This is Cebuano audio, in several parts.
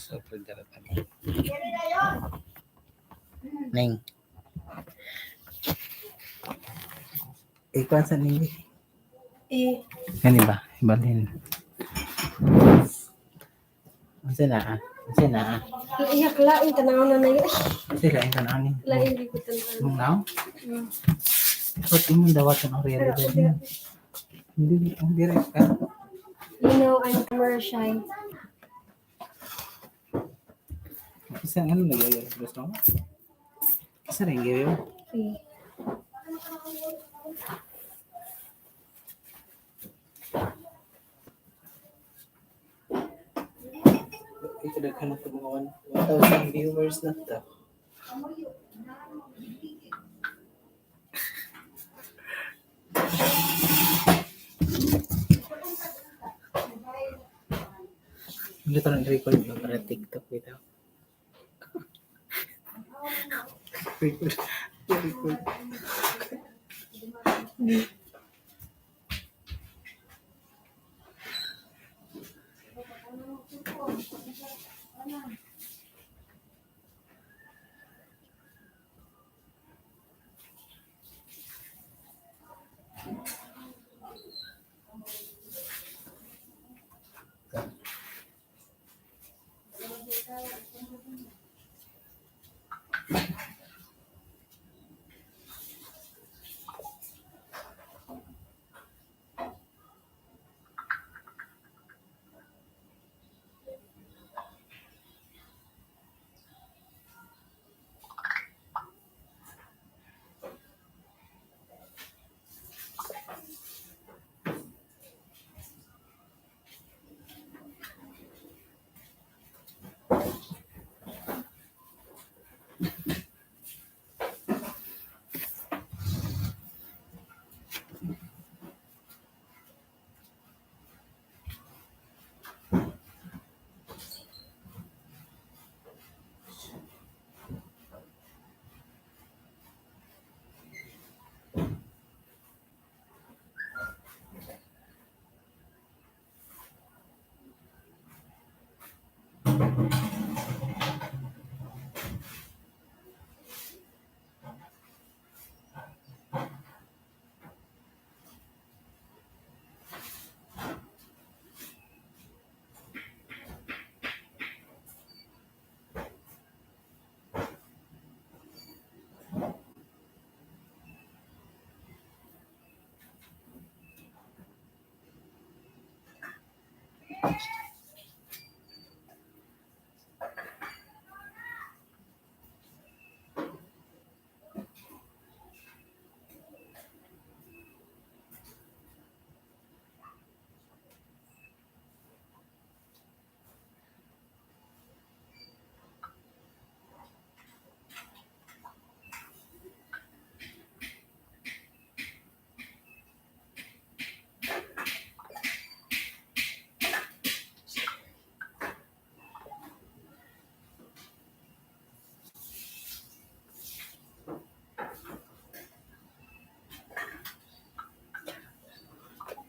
So, pagdaratan. Ning. Ikaw sa ning. Eh, Gani ba? Ibalhin. Unsa na ah? Unsa na ah? Iyak lain tanaw na na yun. Unsa lain tan ni? Lain di ko tanaw. Mong now? Dapat imong dawatan ang realidad niya. Hindi, hindi rin ka. You know, I'm camera shy. Isa ano nagyayari gusto mo? Isa rin gawin mo. Eh. Ito daghan na ito mga 1,000 viewers na ito. Hindi ito nag-record ba para TikTok bitaw? Record. Record.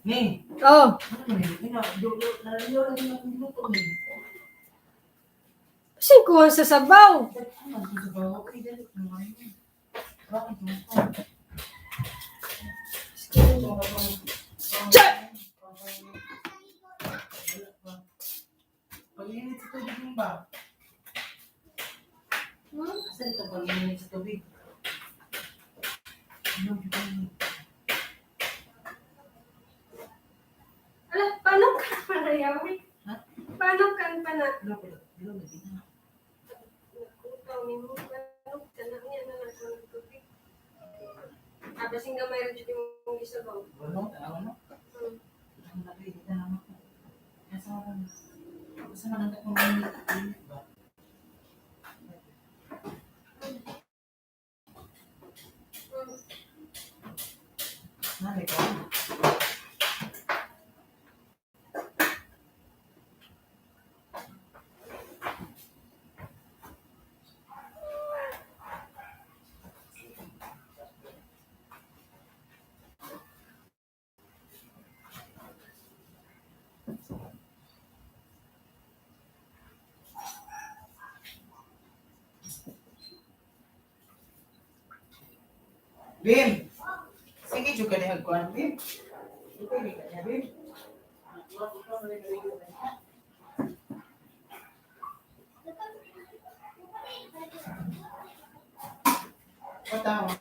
Ning! Oh, Ano man yun? kasi kuha sa sabaw. Char! Pag-init sa tubig mo ba? Saan ito pag-init sa tubig? Ano yung Ala, paano ka pa na yawi? Ha? Paano ka pa na? Wala pala. Wala lagi na. Nakutaw ni mo. Paano ka na niya na lang ng tubig? Ah, basing gamay rin dyan yung isabaw. Wala, tanawa na. Ang laki, di tanawa ko. Nasa man. Basta man ang akong init ba? Nalay ko. Bim! Sige, juga ni kuan, Bim. Ito, di ka niya, Bim. Patawa.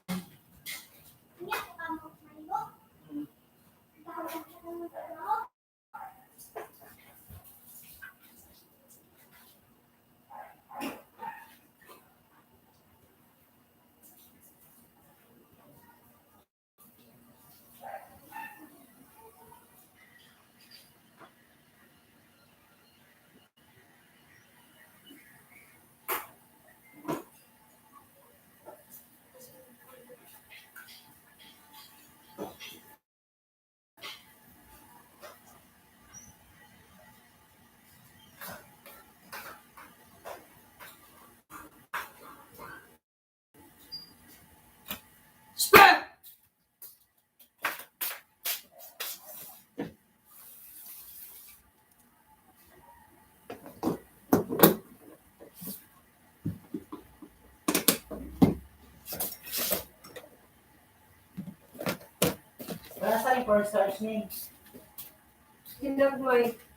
Spread! Wala sa rin cornstarch ni. Ginagmay.